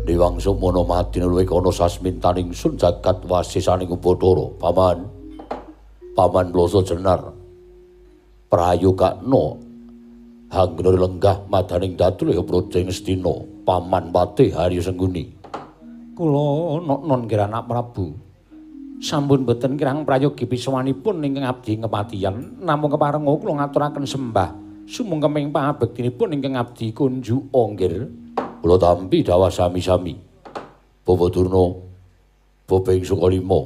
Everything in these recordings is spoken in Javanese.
Dewang Sumana madina luwih kana sasmintaning sun jagat wasisaning Bathara. Paman. Paman Ploso Jenar. Prayogakna hanggena lenggah madaning datu praja ing Astina. Paman Patih Harya Sengguni. Kula non nggih anak Prabu. Sampun boten kirang prayogi pisawanipun ingkang abdi kepatihan, namung keparenga kula ngaturaken sembah sumungkeming pangabektinipun ingkang abdi kunjuk nggih. Kula tampi dawah sami-sami. Bapak Durna, Bapak ing Sukalima.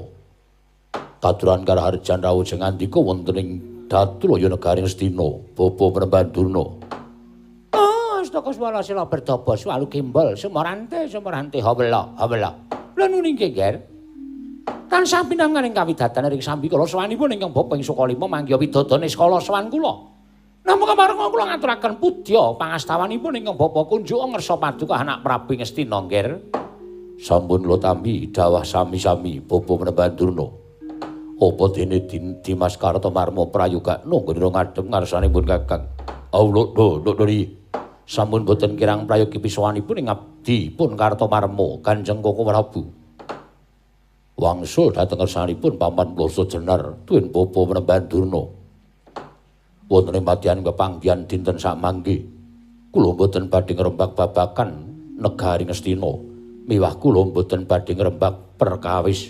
Katuran karaharjan rawuh ngandika wonten ing Datulaya negari Ngastina, Bapak Panembahan Durna. Ah, astaka swara sila berdaba swalu gembol sumorante sumorante hawela hawela. Lha nuni nggih, Ger. Tansah pinangan ing kawidatan ring sambikala sowanipun ingkang Bapak ing Sukalima manggiha widodane skala sowan kula. Namung keparenga kula ngaturaken pudya pangastawanipun ingkang Bapak kunjuk ngersa paduka anak Prabu Ngastina, Nger. Sampun kula tampi dawah sami-sami Bapak Panembahan Durna. Apa dene Dimas Kartomarma prayogakna nggone ngadhep ngarsanipun Kakang. Allah do do. Sampun boten kirang prayogi pisawanipun ing abdi pun Kartomarma Kanjeng Koko Prabu. Wangsul dhateng ngersanipun Paman Ploso Jenar tuwin Bapak Panembahan Durna. Wonten ing madyan pepanggihan dinten samangke kula mboten badhe ngrembak babagan negari Ngastina, miwah kula mboten badhe ngrembak perkawis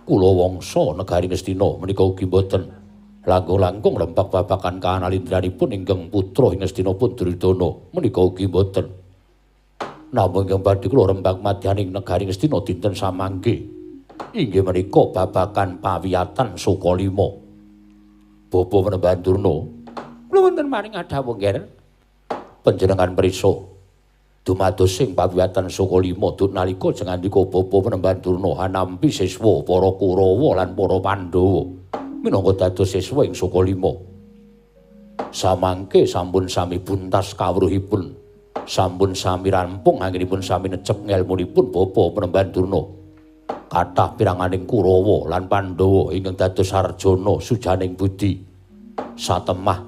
kula wangsa negari Ngastina menika ugi mboten langkung-langkung ngrembak babagan kanalindranipun ingkang putra ing Ngastina pun Duryudana menika ugi mboten. Namung ingkang badhe kula rembak madyaning negari Ngastina dinten samangke inggih menika babagan pawiyatan Sukalima. Bapak Panembahan Durna, kula wonten maring adhawuh, Nger. Panjenengan prisa dumados sing pawiyatan Sukalima duk nalika jengandika Bapak Panembahan Durna hanampi siswa para Kurawa lan para Pandhawa minangka dados siswa ing Sukalima. Samangke sampun sami buntas kawruhipun, sampun sami rampung anggenipun sami necep ngelmunipun Bapak Panembahan Durna. Kathah piranganing Kurawa lan Pandhawa ingkang dados sarjana sujaning budi satemah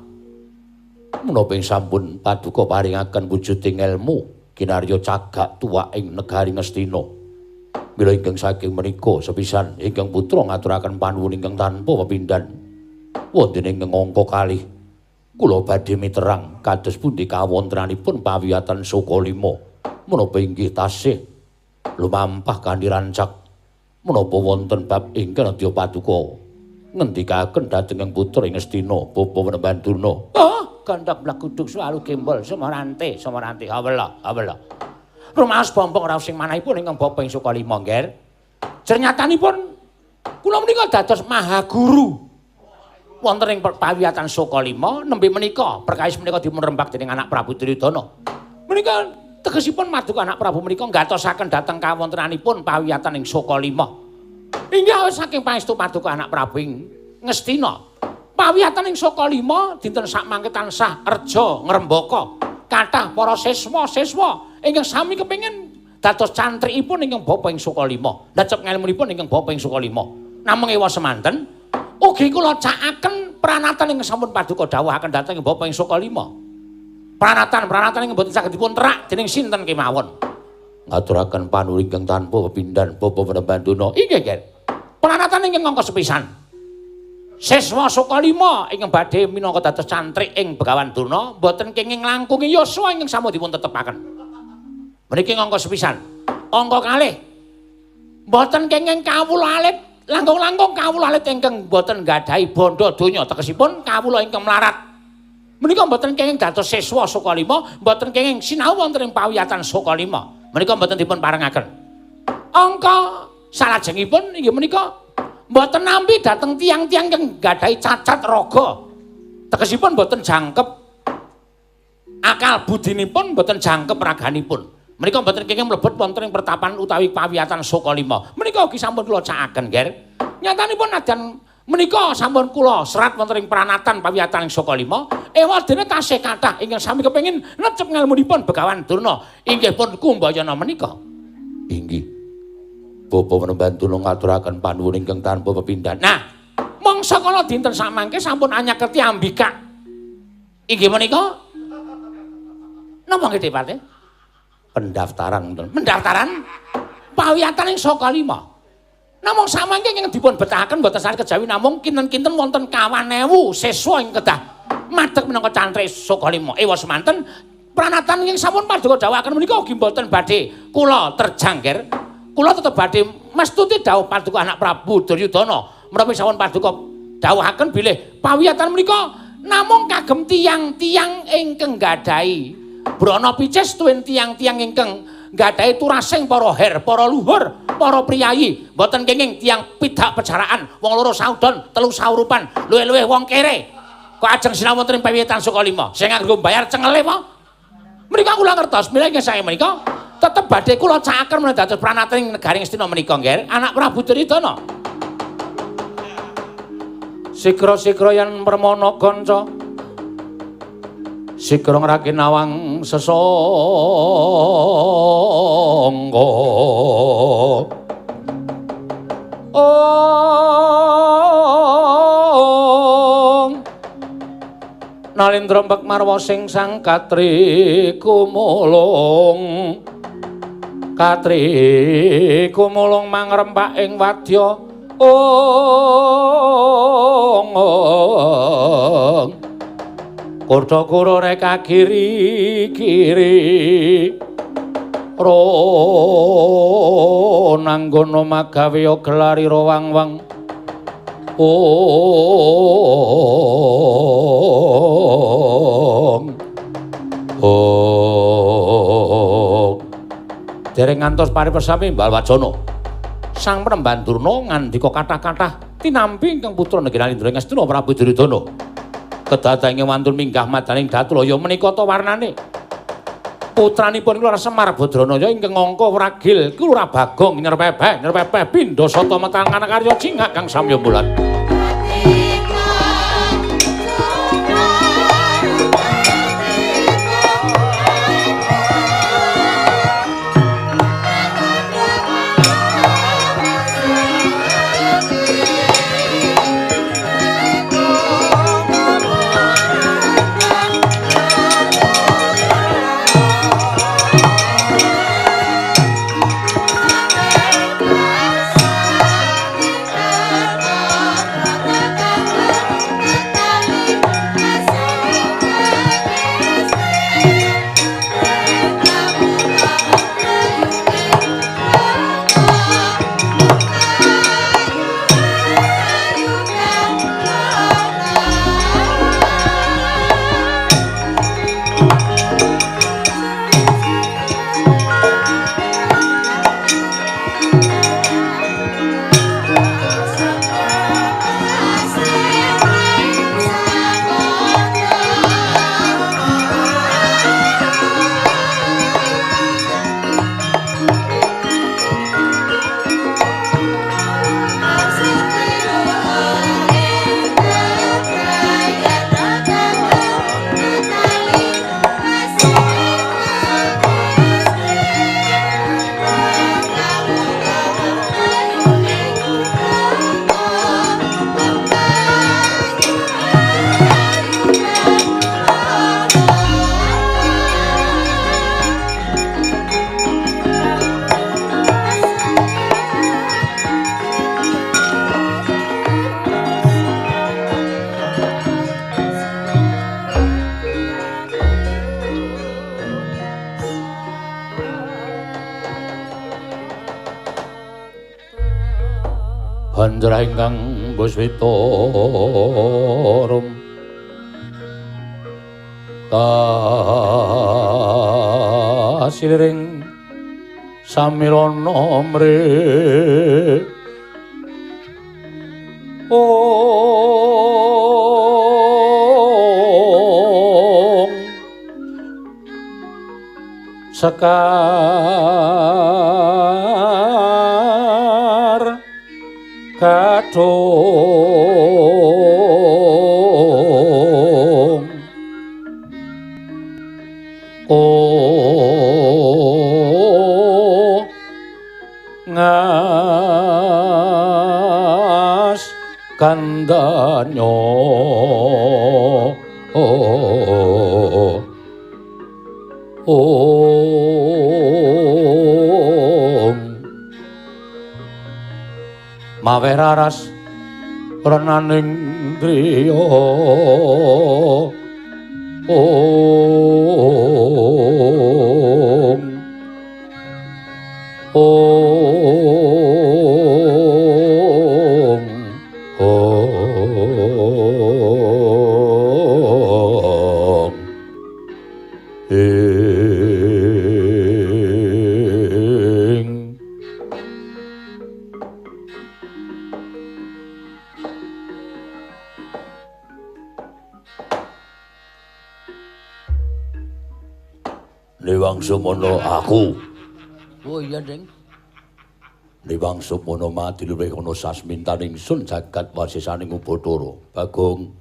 menapa ing sampun paduka paringaken wujuding elmu kinarya cagak tuwak ing negari Ngastina. Mila ingkang saking menika sepisan ingkang putra ngaturaken panuwun ingkang tanpa pepindhan wonten ing angka kalih kula badhe miterang kados pundi kawontenanipun pawiyatan Sukalima menapa inggih tasih lumampah kanthi rancak menapa wonten bab ingkang nedya paduka ngendikaken dhateng ing putra ing Ngastina Bapak Panembahan Durna. Ah, gandhak blagudug swalu gembol sumorante sumorante hawela hawela. Rumaos bombong raos sing manahipun ingkang Bapak ing Sukalima, Ngger. Jernyatanipun kula menika dados mahaguru wonten ing pawiyatan Sukalima nembe menika perkawis menika dipun rembak dening anak Prabu Duryudana. Menika tegesipun maduka anak Prabu menika nggatosaken dhateng kawontenanipun pawiyatan ing Sukalima. Inggih saking pangestu paduka anak Prabu ing Ngastina. Pawiyatan ing Sukalima dinten sakmangke tansah reja ngrembaka. Kathah para siswa-siswa ingkang sami kepengin dados cantrikipun ingkang Bapa ing Sukalima. Necep ngelmunipun ingkang Bapa ing Sukalima. Namung ewa semanten ugi kula cakaken pranatan ingkang sampun paduka dawuhaken dhateng Bapa ing Sukalima. Pranatan-pranatan ingkang boten saged dipun terak dening sinten kemawon. Ngaturaken panuwun ingkang tanpa pepindhan Bapak Panembahan Durna. Inggih, Ger. Pranatan ingkang angka sepisan. Siswa Sukalima ingkang badhe minangka dados cantrik ing Begawan Durna boten kenging langkungi yuswa ingkang sampun dipun tetepaken. Meniki angka sepisan. Angka kalih. Boten kenging kawula alit, langkung-langkung kawula alit ingkang boten nggadahi bondo donya tegesipun kawula ingkang mlarat. Menika mboten kenging dados siswa Sukalima, mboten kenging sinau wonten ing pawiyatan Sukalima. Menika mboten dipun parengaken. Angka salajengipun inggih menika mboten nampi dhateng tiyang-tiyang ingkang nggadahi cacat raga. Tegesipun mboten jangkep akal budinipun, mboten jangkep raganipun. Menika mboten kenging mlebet wonten ing pertapan utawi pawiyatan Sukalima. Menika ugi sampun kula cakaken, Nger. Nyatanipun nadyan menika sampun kula serat wonten ing pranatan pawiyatan ing Sukalima, ewadene tasih kathah ingkang sami kepengin necep ngelmunipun Begawan Durna inggih pun Kumbayana menika. Inggih. Bapak Panembahan Durna ngaturaken panuwun ingkang tanpa pepindhan. Nah, mangsa kala dinten samangke sampun anyakerti ambika. Inggih menika napa nggih, Pak? Pendaftaran ngoten. Pendaftaran pawiyatan ing Saka 5. Namung samangke ingkang dipun betahaken boten saged kejawi namung kinten-kinten wonten 2.000 siswa ing kedah madeg minangka cantrik Saka 5. Ewa semanten pranatan ingkang sampun paduka dawuhaken menika ugi boten badhe kula terjangkir. Kula tetep badhe mestuti dawuh paduka anak Prabu Duryudana. Menawi sampun paduka dawuhaken bilih pawiyatan menika namung kagem tiyang-tiyang ingkang nggadahi brana picis tuwin tiyang-tiyang ingkang nggadahi turasing para her, para luhur, para priyayi, mboten kenging tiyang pidak pejaraan, wong loro saudon, telu saurupan, luwih-luwih wong kere. Kok ajeng sinau wonten ing pawiyetan Saka 5? Sing nganggo bayar cengele apa? Menika kula ngertos, mila ingkang sae menika tetep badhe kula cakaken menawi dados pranatan ing negaring Astina menika, nggih, anak Prabu Duryudana. Sikra-sikra yen permana kanca sikra ngraki nawang sesangga. Ong Nalindra mbek marwa sing sang katri kumulung, katri kumulung mangrempak ing wadya. Ong Kurda-kura reka kiri-kiri ro nanggono magawe gelari ro wang-wang. Ong Ong dereng ngantos paripersami Balwajana. Sang Penemban Durna ngandika kathah-kathah tinampi ingkang putra negeri Nalindra ing Astina Prabu Duryudana. Kedatange wantun minggah madaning Datulaya menika ta warnane. Putranipun kula Semar Badranaya ingkang angka wragil Kelurahan Bagong nyerpepeh nyerpepeh pindha sata metangan karya cingak kang samya bulan. Handra ingkang buswita rum kasiliring samirana mre ong sekar kadung oh ngas kandanyo oh Om mawe raras renaning driya. Om Om Om ing Newang Sumono aku. Oh iya, Ding. Newang Sumono mati luwih ana sasmintaning sun jagat wasisaning Ubathara. Bagong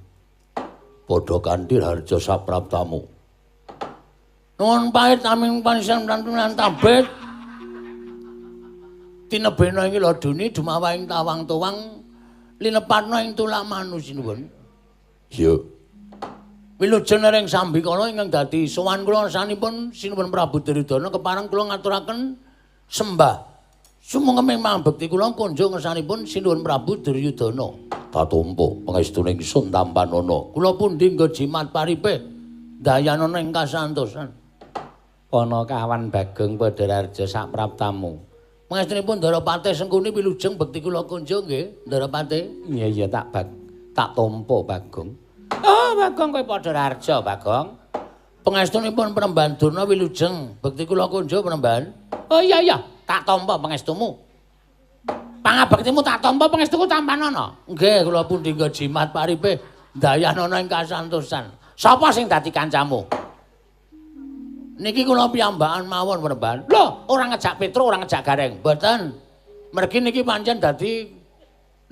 padha kanthi harja sapraptamu. Nuwun pait aming panisen lan tabet. Tinebena ing laduni dumawahing tawang-tuwang linepatna ing tulak manus sinuwun. Iya. Wilujeng ring sambikala ingkang dadi sowan kula sanipun Sinuwun Prabu Duryudana kepareng kula ngaturaken sembah sumangga mambekti kula kunjung ngersanipun Sinuwun Prabu Duryudana. Tatumpa pangestune ingsun tampanana. Kula pundi nggo jimat paripe dayanana ing kasantosan. Panakawan Bagong padha raharja sapraptamu. Pangestunipun Ndarapate Sengkuni wilujeng bekti kula kunjung nggih, Ndarapate. Iya iya tak tampa Bagong. Oh, Bagong kowe padha raharja, Bagong. Pangestunipun Penemban Durna wilujeng bekti kula kunjung Penemban. Oh iya iya, tak tampa pangestumu. Pangabektimu tak tampa pangestuku tampanana. Nggih, kula pundi nggo jimat paripe dayanana ing kasantosan. Sapa sing dadi kancamu? Niki kula piyambakan mawon Penemban. Lho, ora ngejak Petro, ora ngejak Gareng. Mboten. Mergi niki pancen dadi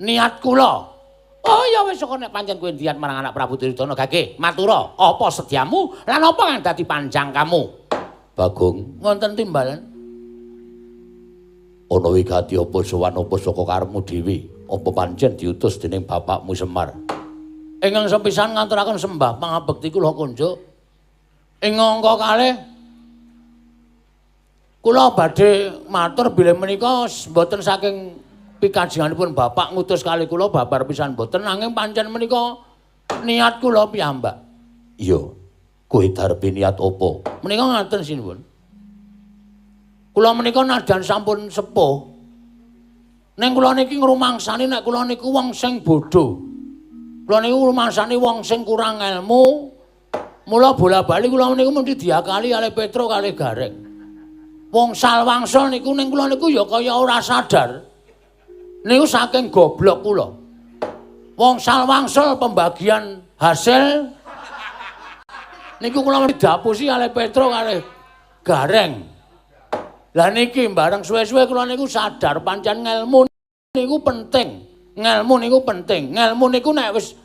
niat kula. Oh ya wis kok nek pancen kowe niat marang anak Prabu Duryudana gage matura apa sediamu lan apa kang dadi panjang kamu? Bagong, wonten timbalan. Ana wigati apa sowan apa saka karepmu dhewe? Apa pancen diutus dening bapakmu Semar? Ingkang sepisan ngaturaken sembah pangabekti kula kunjuk. Ing angka kalih kula badhe matur bilih menika mboten saking pikajenganipun bapak ngutus kali kula babar pisan mboten, nanging pancen menika niat kula piyambak. Iya, kowe darbe niat apa? Menika ngaten sinuwun. Kula menika nadyan sampun sepuh. Ning kula niki ngrumangsani nek kula niku wong sing bodho. Kula niku ngrumangsani wong sing kurang ilmu. Mula bola-bali kula niku mesti diakali kalih Petro kalih Gareng. Wong salwangsa niku ning kula niku ya kaya ora sadar. Niku saking goblok kula. Wong salwangsul pembagian hasil niku kula didapusi kalih Petro kalih Gareng. Lah niki bareng suwe-suwe kula niku sadar pancen ngelmu niku penting. Ngelmu niku penting. Ngelmu niku nek wis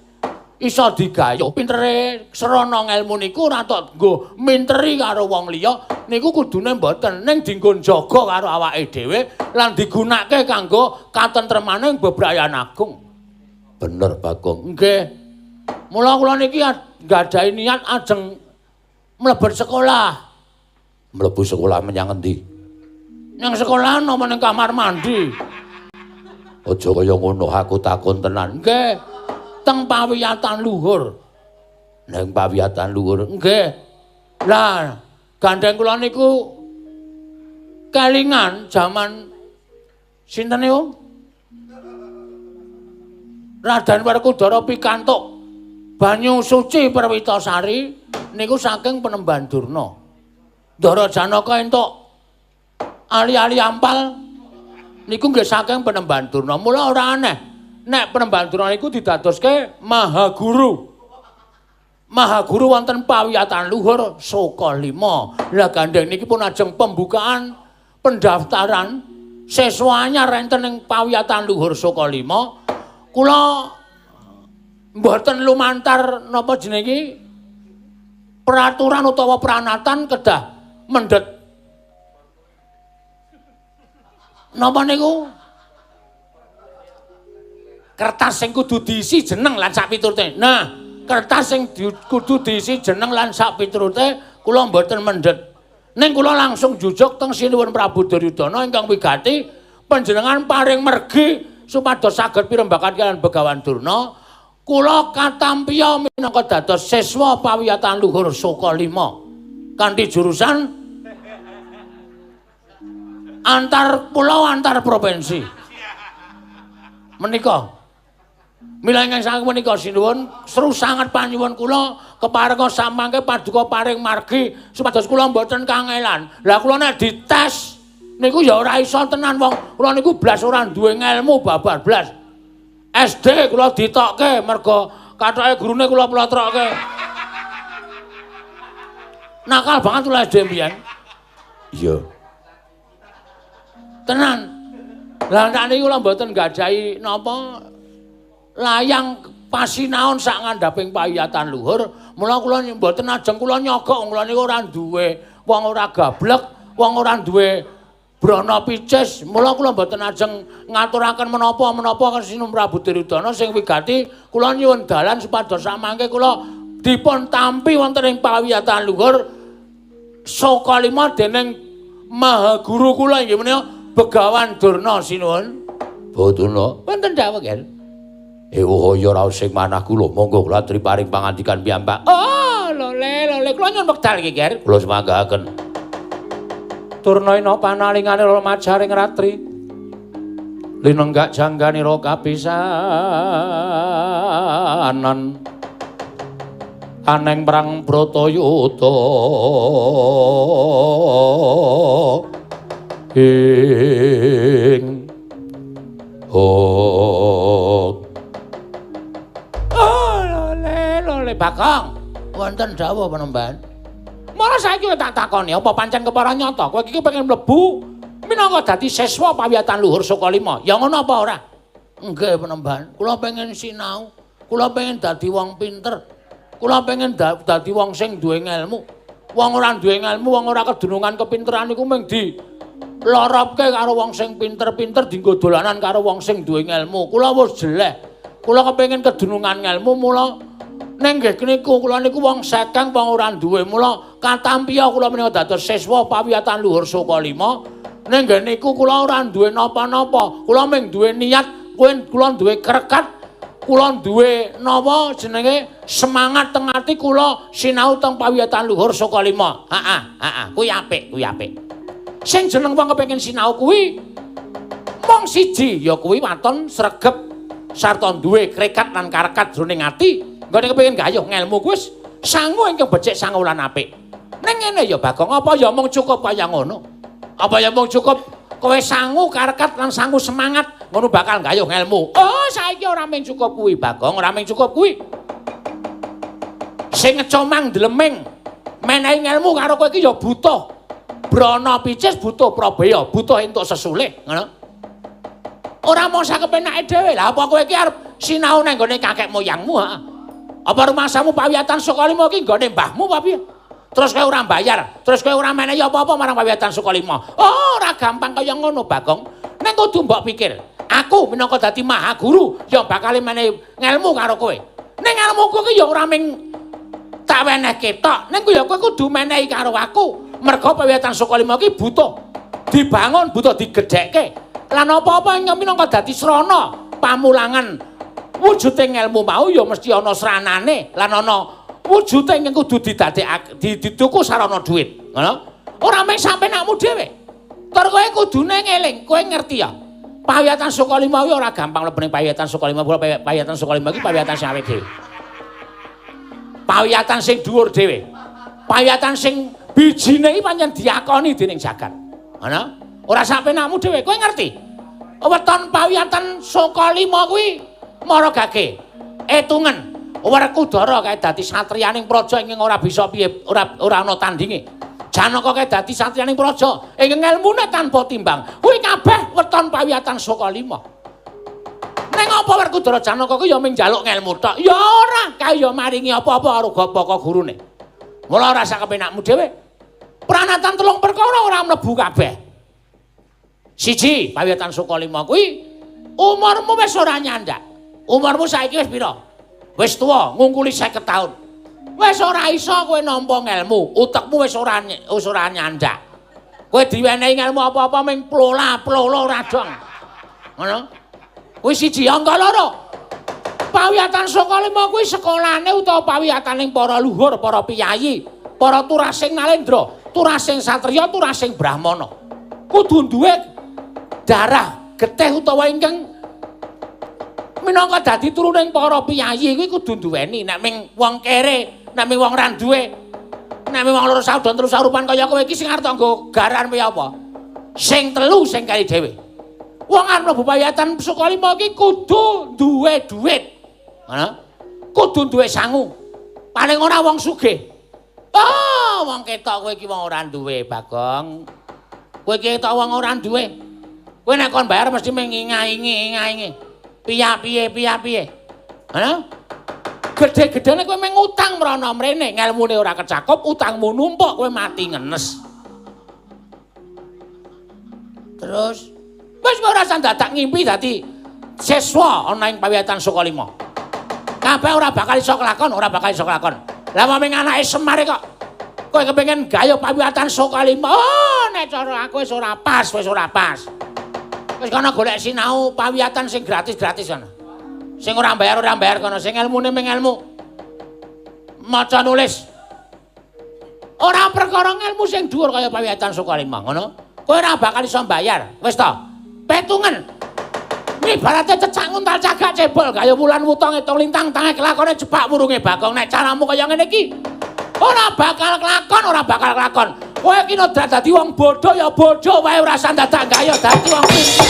iso digayuh pintere srana ngelmu niku ora tok nggo minteri karo wong liya niku kudune mboten, ning dinggo njaga karo awake dhewe lan digunakake kanggo katentremaning bebrayan agung. Bener Bagong. Nggih. Mula kula niki nggadahi niat ajeng mlebet sekolah. Mlebu sekolah menyang endi? Nang sekolahan apa ning kamar mandi? Aja kaya ngono, aku takon tenan. Nggih. Teng pawiyatan luhur. Nang pawiyatan luhur. Nggih. Lah, gandeng kula niku kelingan jaman sinten niku? Raden Werkudara pikantuk banyu suci Perwitasari niku saking Penemban Durna. Ndara Janaka entuk ali-ali ampal niku nggih saking Penemban Durna. Mula ora aneh nek Penemban Durna niku didadoske Mahaguru. Mahaguru wonten pawiyatan luhur Soka 5. Lah gandeng niki pun ajeng pembukaan pendaftaran siswa anyar enten ing pawiyatan luhur Soka 5. Kula mboten lumantar napa jenenge peraturan utawa pranatan kedah mendhet napa niku kertas sing kudu diisi jeneng lan sak piturute. Nah, kertas sing kudu diisi jeneng lan sak piturute kula mboten mendhet. Ning kula langsung jujuk teng Sinuwun Prabu Duryudana ingkang wigati panjenengan paring mergi supados saged pirembakan kaliyan Begawan Durna. Kula katampiya minangka dados siswa pawiyatan luhur Soka 5 kanthi jurusan antar pulau antar provinsi. Menika mila ingkang saking menika sinuwun seru sanget panyuwun kula keparenga samangke paduka paring margi supados kula mboten kangelan. Lah kula nek dites niku ya ora iso tenan wong kula niku blas ora duwe ngelmu babar blas. SD kula ditokke mergo kathoke gurune kula plotrokke. Nakal banget kula SD mbiyen. Iya. Tenan. Lah nek niku kula mboten gadahi napa layang pasinaon sak ngandhaping pawiyatan luhur, mula kula mboten ajeng kula nyogok kula niku ora duwe wong ora gablek, wong ora duwe brana picis, mula kula mboten ajeng ngaturaken menapa-menapa Sinuwun Prabu Duryudana sing wigati kula nyuwun dalan supados samangke kula dipun tampi wonten ing pawiyatan luhur Soka 5 dening Maha Guru kula inggih menika Begawan Durna sinuwun. Boduna wonten dawuh nggih. Ewuh ya raos sing manah kula, monggo kula aturi paring pangandikan piyambak. Oh, lole lole kula nyuwun wekdal iki, Ger. Kula sumanggaken. Durna ina panalingane majaring ratri. Linenggak jangganira kapisanan. Aneng perang Bratayuda. Ing oh. Oh, lole lole Bagong. Wonten dawuh penemban. Mula saiki tak takoni apa pancen kepara nyata kowe iki pengen mlebu minangka dadi siswa pawiyatan luhur Soka 5. Ya ngono apa ora? Nggih penemban, kula pengen sinau, kula pengen dadi wong pinter. Kula pengen dadi wong sing duwe ngelmu. Wong ora duwe ngelmu, wong ora kedunungan kepinteran iku mung di loropke karo wong sing pinter-pinter dienggo dolanan karo wong sing duwe ngelmu. Kula wis jeleh. Kula kepengin kedunungan ngelmu mula ning nggih niku kula niku wong sekeng wong ora duwe mula katampiya kula menika dados siswa pawiyatan luhur Soka 5. Ning nggih niku kula ora duwe napa-napa. Kula mung duwe niat, kula duwe krekat, kula duwe napa jenenge semangat teng ati kula sinau teng pawiyatan luhur Soka 5. Heeh, heeh, kuwi apik, kuwi apik. Sing jeneng wong kepengin sinau kuwi mung siji ya kuwi waton sregep sarta duwe krekat lan karekat jroning ati. Nggone kepengin gayuh ngelmu kuwi wis sangu ingkang becik sangu lan apik. Ning ngene ya Bagong, apa ya mung cukup kaya ngono? Apa ya mung cukup kowe sangu karekat lan sangu semangat ngono bakal gayuh ngelmu? Oh, saiki ora mung cukup kuwi Bagong, ora mung cukup kuwi. Sing ngecomang dleming menehi ngelmu karo kowe iki ya butuh brana picis, butuh prabeya, butuh entuk sesulih, ngono. Ora mung sakepenake dhewe. Lah apa kowe iki arep sinau nang nggone kakek moyangmu, ha? Apa rumasamu pawiyatan Soka 5 iki nggone mbahmu apa piye? Terus kowe ora mbayar, terus kowe ora menehi apa-apa marang pawiyatan Soka 5. Oh, ora gampang kaya ngono, Bagong. Ning kudu mbok pikir, aku minangka dadi maha guru ya bakal menehi ngelmu karo kowe. Ning ngelmuku iki ya ora mung tak wenehke tok, ning ya kowe kudu menehi karo aku. Merga pawiyatan Soka 5 iki butuh dibangun, butuh digedhekke. Lan apa-apa ingkang minangka dadi srana pamulangan wujude ngelmu mau ya mesti ana sranane lan ana wujude ingkang kudu didadekake dituku sarana dhuwit. Ngono? Ora mung sampenakmu dhewe. Tur kowe kudune ngeling, kowe ngerti ya. Pawiyatan Soka 5 kuwi ora gampang mlebu ning pawiyatan Soka 5. Pawiyatan Soka 5 iki pawiyatan sing awake dhewe. Pawiyatan sing dhuwur dhewe. Pawiyatan sing bijine iki pancen diakoni dening jagat. Ngono? Ora sapenakmu dhewe, kowe ngerti? Weton pawiyatan Soka 5 kuwi mara gage. Etungen Werkudara kae dadi satriyaning praja ingkang ora bisa piye, ora ana tandinge. Janaka kae dadi satriyaning praja ingkang ngelmune tanpa timbang. Kuwi kabeh weton pawiyatan Soka 5. Ning apa Werkudara Janaka kuwi ya mung njaluk ngelmu tok? Ya ora, kae ya maringi apa-apa karo bapa gurune. Mula ora sakepenakmu dhewe. Pranatan telung perkara ora mlebu kabeh. Siji, pawiyatan Soka 5 kuwi umurmu wis ora nyandak. Umurmu saiki wis pira? Wis tuwa, ngungkuli 50 taun. Wis ora iso kowe nampa ngelmu, utekmu wis ora nyandak. Kowe diwenehi ngelmu apa-apa ming plola-plolo ora dong. Ngono. Kuwi siji, angka loro. Pawiyatan Sukalima kuwi sekolahane utawa pawiyataning para luhur, para piyayi, para turasing nalendra, turasing satriya, turasing brahmana. Kudu duwe darah getih utawa ingkang minangka dadi turuning para piyayi kuwi kudu duweni. Nek ming wong kere, nek ming wong ra duwe, nek ming wong loro saudon telu sarupan kaya kowe iki sing arep nggo garan piye apa? Sing telu sing kali dhewe. Wong arep mlebu pawiyatan Sukalima iki kudu duwe dhuwit. Ngono? Kudu duwe sangu. Paling ora wong sugih. Oh, wong ketok kowe iki wong ora duwe, Bagong. Kowe iki ketok wong ora duwe. Kowe nek kon bayar mesti mengingaingi-ingaingi. Piye-piye piye-piye. Ngono? Gedhe-gedhene kowe mung utang mrono mrene, ngelmune ora kecakup, utangmu numpuk, kowe mati ngenes. Terus wis ora usah dadak ngimpi dadi siswa ana ing pawiyatan Sukalima. Kabeh ora bakal iso kelakon, ora bakal iso kelakon. Lah wong anake Semar kok kowe kepengin gayuh pawiyatan Sukalima. Oh, nek cara aku wis ora pas, wis ora pas. Wis kono golek sinau pawiyatan sing gratis-gratis kono. Sing ora bayar kono, sing ilmune mung ilmu maca nulis. Ora perkara ilmu sing dhuwur kaya pawiyatan Sukalima, ngono. Kowe ora bakal iso mbayar. Wis to. Petungen. Ibarate cecak nguntal cagak cebol kaya wulan wuta ngitung lintang tange kelakone jebak wurunge Bagong. Nek caramu kaya ngene iki ora bakal kelakon, ora bakal kelakon. Kowe iki nek dadi wong bodho ya bodho wae, ora usah dadak gaya dadi wong pinter.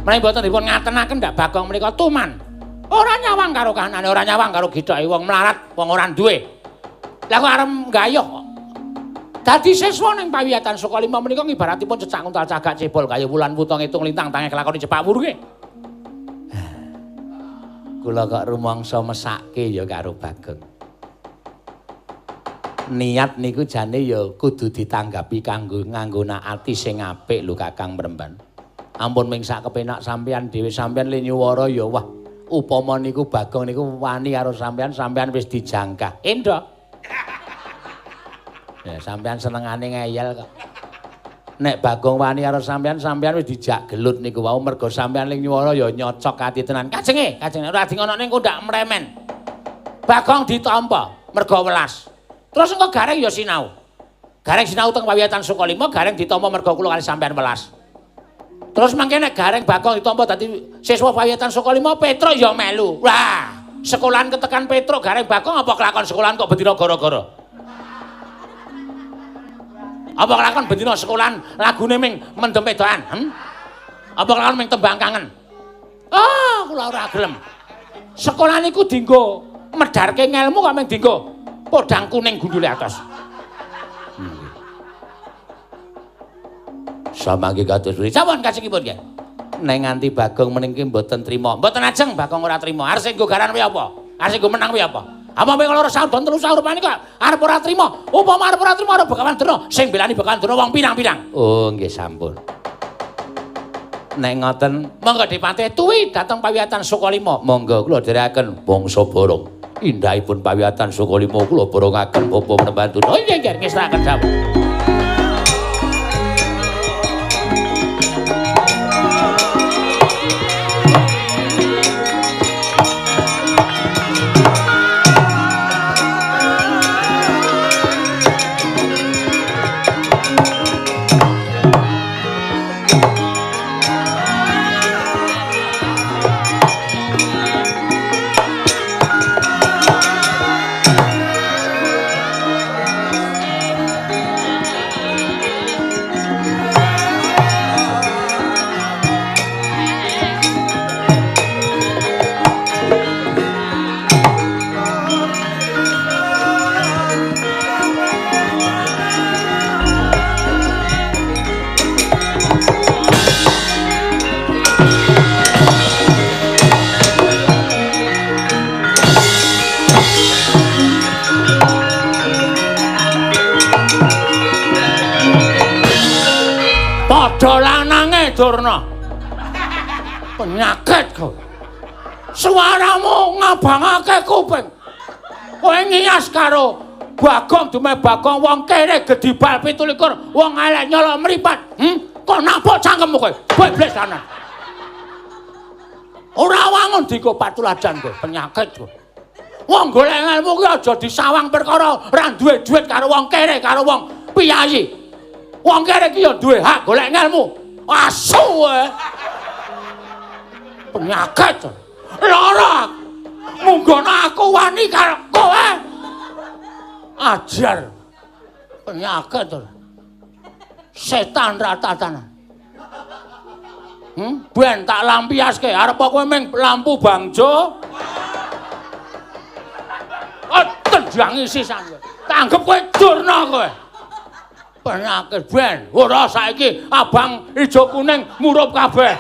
Menawi mboten dipun ngatenaken ndak Bagong menika tuman. Ora nyawang karo kahanane, ora nyawang karo githake wong mlarat, wong ora duwe. Lah kok arep nggayuh kok. Dadi siswa ning pawiyatan Sukalima menika ngibaratipun cecak nguntal cagak cebol kaya wulan wuta ngitung lintang tange kelakoni jepak wurunge. Kula kok rumangsa mesake ya karo Bagong. Niat niku jane ya kudu ditanggapi kanggo nganggo ati sing apik lho Kakang Mremban. Ampun ming sak kepenak sampeyan dhewe, sampeyan le nyuwara ya wah upama niku Bagong niku wani karo sampeyan, sampeyan wis dijangkah. Endho. Ya sampeyan senengane ngeyel kok. Nek Bagong wani karo sampeyan, sampeyan wis dijak gelut niku wau mergo sampeyan le nyuwara ya nyocok ati tenan. Kajenge, kajenge ora di ngonokne engko ndak mremen. Bagong ditampa mergo welas. Terus engko Gareng ya sinau. Gareng sinau teng pawiyatan Sukalima, Gareng ditampa mergo kula kali sampeyan welas. Terus mangke nek Gareng Bagong ditampa dadi siswa pawiyatan Sukalima, Petruk ya melu. Wah, sekolahan ketekan Petruk Gareng Bagong apa kelakon sekolahan kok bendina gara-gara? Apa kelakon bendina sekolahan lagune ming mendem wedokan? Apa kelakon ming tembang kangen? Ah, kula ora gelem. Sekolahan iku dienggo medharke ngelmu kok ming dienggo podang kuning gundule atos. Samangke kados pundi? Sampun kajengipun nggih. Nek nganti Bagong meniki mboten trima. Mboten ajeng Bagong ora trima. Arep sing nggo garan kuwi apa? Arep sing nggo menang kuwi apa? Apa mung loro saudon telu saurupane kok arep ora trima. Upama arep ora trima arep Begawan Durna, sing belani Begawan Durna wong pirang-pirang. Oh, nggih sampun. Nek ngoten, monggo dipatih tuwi dhateng pawiyatan Sukalima. Monggo kula dherekaken bangsa Barong. Indahipun pawiyatan Sukalima kula borongaken Bapa Mremban Durna. Oh nggih, nggih, ngestakaken dawuh. Padha lanange Durna. Penyakit kowe. Suaramu ngabangake kuping. Kowe ngiyas karo Bagong dume Bagong wong kere gedhi bal 27 wong elek nyolok mripat. Kok napuk cangkemmu kowe? Beblas ana. Ora wangun diko patuladan kowe, penyakit kowe. Wong golek ilmu ki aja disawang perkara ora duwe duit karo wong kere karo wong piyayi. Wong kere ki ya duwe hak golek ilmu. Asu kowe. Penyakit. Lara. Munggono aku wani karo kowe. Ajar. Penyakit. Setan ratatanan. Ben tak lampiaske, arep kowe ming lampu bangjo. Oh, tendangi sisan kowe. Tanggep kowe Durna kowe. Penyakit ben. Ora saiki abang ijo kuning murup kabeh.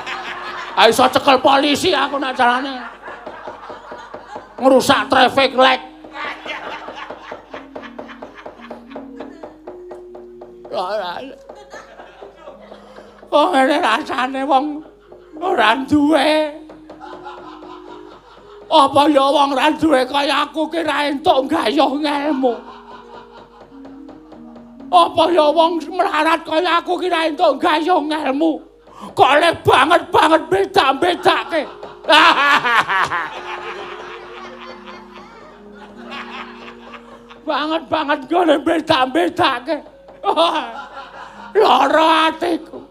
Ha iso cekel polisi aku nek carane. Ngrusak traffic light. Ora. Kok ngene rasane wong ora duwe. Apa ya wong ora duwe kaya aku ki ra entuk gayuh ngelmu. Apa ya wong melarat kaya aku ki ra entuk gayuh ngelmu. Kok le banget-banget beda-bedake. Banget-banget gone beda-bedake. Lara atiku.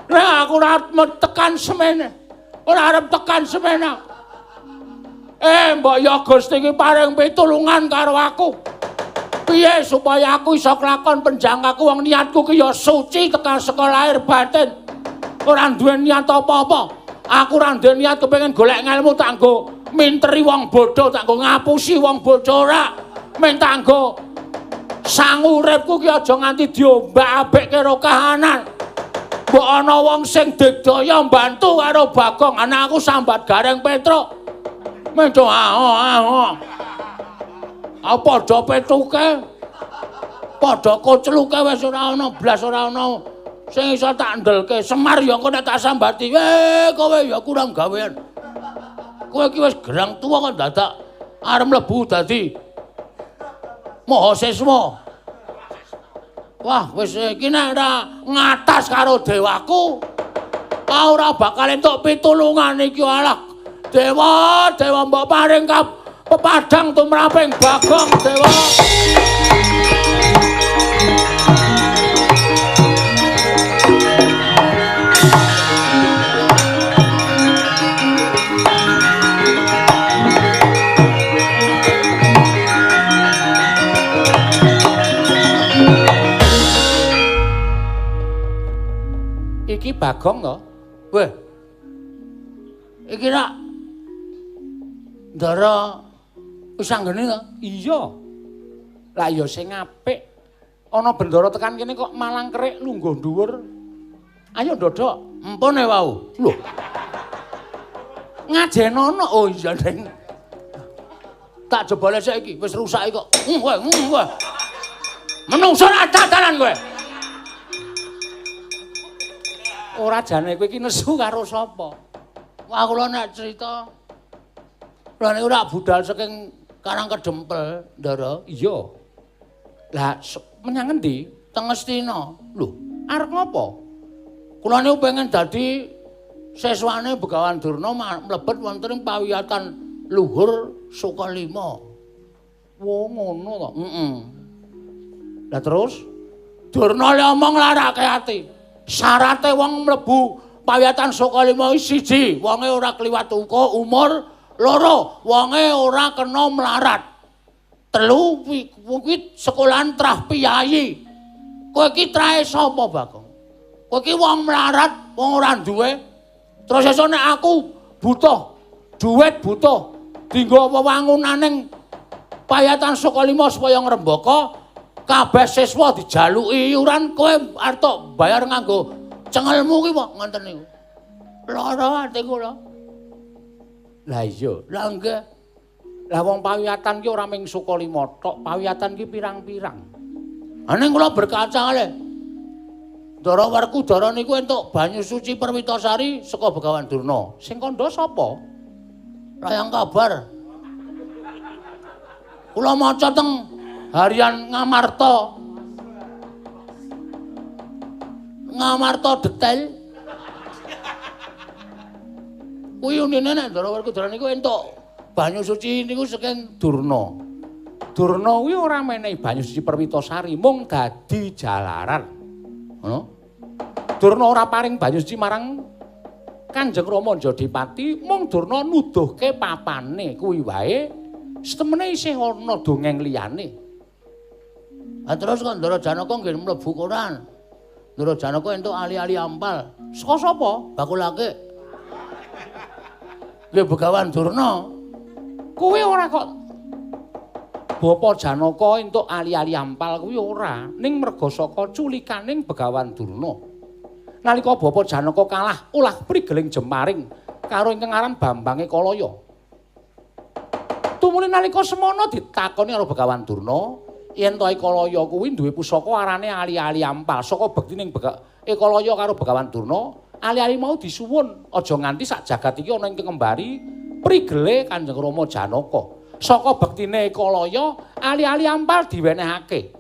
Nek aku ora tekan semene. Ora arep tekan semene. Mbok ya Gusti iki paring pitulungan karo aku. Piye supaya aku iso kelakon penjangkaku wong niatku ki ya suci tekan saka lahir batin. Ora duwe niat apa-apa. Aku ora duwe niat kepengin golek ngelmu tak nggo minteri wong bodho, tak nggo ngapusi wong bodho ora. Men tak nggo sangu uripku ki aja nganti diombak-ambek karo kahanan. Mbok ana wong sing digdaya mbantu karo Bagong, anak aku sambat Gareng Petruk. Mendo aho. Apa padha petuke? Padha kocluke wis ora ana blas ora ana sing iso tak ndelke. Semar ya engko nek tak sambati, kowe ya kurang gawean. Kowe iki wis gerang tuwa kok dadak arep mlebu dadi mahasiswa. Wah, wis iki nek ora ngatas karo dewaku, ora bakal entuk pitulungan iki alah. Dewa, dewa mbok paring pepadang tumraping Bagong dewa. Iki Bagong to? Weh. Iki rak Ndara wis anggene to? Iya. Lah ya sing apik. Ana bendara tekan kene kok malang kerik lungguh dhuwur. Ayo ndodhok. Empone wau. Lho. Ngajenono. Oh iya, Deng. Tak jebole saiki wis rusak kok. Kowe, kowe. Menungso ra tatanan kowe. Ora jane kowe iki nesu karo sapa? Wah kula nek cerita kula niku rak budal saking Karang Kedempel, Ndara. Iya. Lah menyang ngendi? Teng Ngastina. Lho, arep ngopo? Kula niku pengen dadi siswane Begawan Durna mlebet wonten ing pawiyatan luhur Sukalima. Wo ngono to. Heeh. Lah terus Durna le omong larake ati. Syarate wong mlebu pawiyatan Sukalima siji, wonge ora kliwat uka umur, loro, wonge ora kena melarat. Telu, kuwi sekolahan trah piyayi. Kowe iki trahe sapa, Bagong? Kowe iki wong melarat, wong ora duwe. Terus esuk nek aku butuh duit, butuh dienggo wewangunaning payatan Sukalima supaya ngrembaka, kabeh siswa dijaluki iuran, kowe arep tok bayar nganggo cengelmu ki kok ngoten niku. Lara ati kula. Lah iya, lah nggih. Lah wong pawiyatan ki ora mung Sukalima tok, pawiyatan ki pirang-pirang. Ning kula berkaca le. Ndara Werkudara niku entuk banyu suci Perwitasari saka Begawan Durna. Sing kandha sapa? Layang kabar. Kula maca teng Harian Ngamarta. Ngamarta detail. Kuwi unine nek Ndara Werkudara niku entuk banyu suci niku saking Durna. Durna kuwi ora menehi banyu suci Perwitasari, mung dadi jalaran. Ngono. Durna ora paring banyu suci marang Kanjeng Rama Jodipati, mung Durna nuduhke papane kuwi wae. Setemene isih ana dongeng liyane. Ha terus kok Ndara Janaka nggih mlebu koran. Ndara Janaka entuk ali-ali ampal. Saka sapa? Bakulake. Nggih Begawan Durna. Kuwi ora kok Bapa Janaka entuk ali-ali ampal kuwi ora, ning merga saka culikaning Begawan Durna. Nalika Bapa Janaka kalah ulah prigeling jemaring karo ingkang aran Bambang Ekalaya. Tumuli nalika semono ditakoni karo Begawan Durna, yen to Ekalaya kuwi duwe pusaka arane ali-ali ampal. Saka bektining Ekalaya karo Begawan Durna, ali-ali mau disuwun aja nganti sak jagat iki ana ingkang kembari prigele Kanjeng Rama Janaka. Saka bektine Ekalaya, ali-ali ampal diwenehake.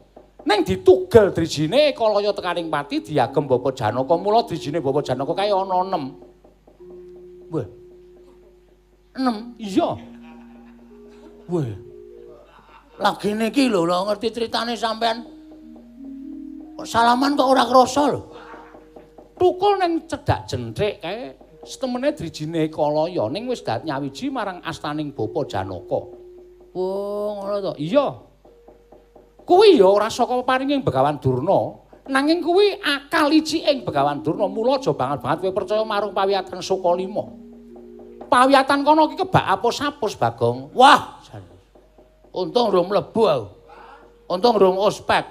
Ning ditugel drijine Ekalaya tekaning pati diagem Bapa Janaka. Mula drijine Bapa Janaka kae ana 6. Wah. 6? Iya. Wah. Lagi niki lho, lho ngerti critane sampean. Kok salaman kok ora krasa lho. Tukul ning cedhak jenthik kae setemene drijine Ekalaya ning wis dat nyawiji marang astaning Bapa Janaka. Oh, ngono to. Iya. Kuwi ya ora saka paringing Begawan Durna, nanging kuwi akal iciking Begawan Durna. Mula aja banget-banget kowe percaya marang pawiyatan Sukalima. Pawiyatan kono iki kebak apus-apus, Bagong. Wah, untung rung mlebu aku. Untung rung ospek.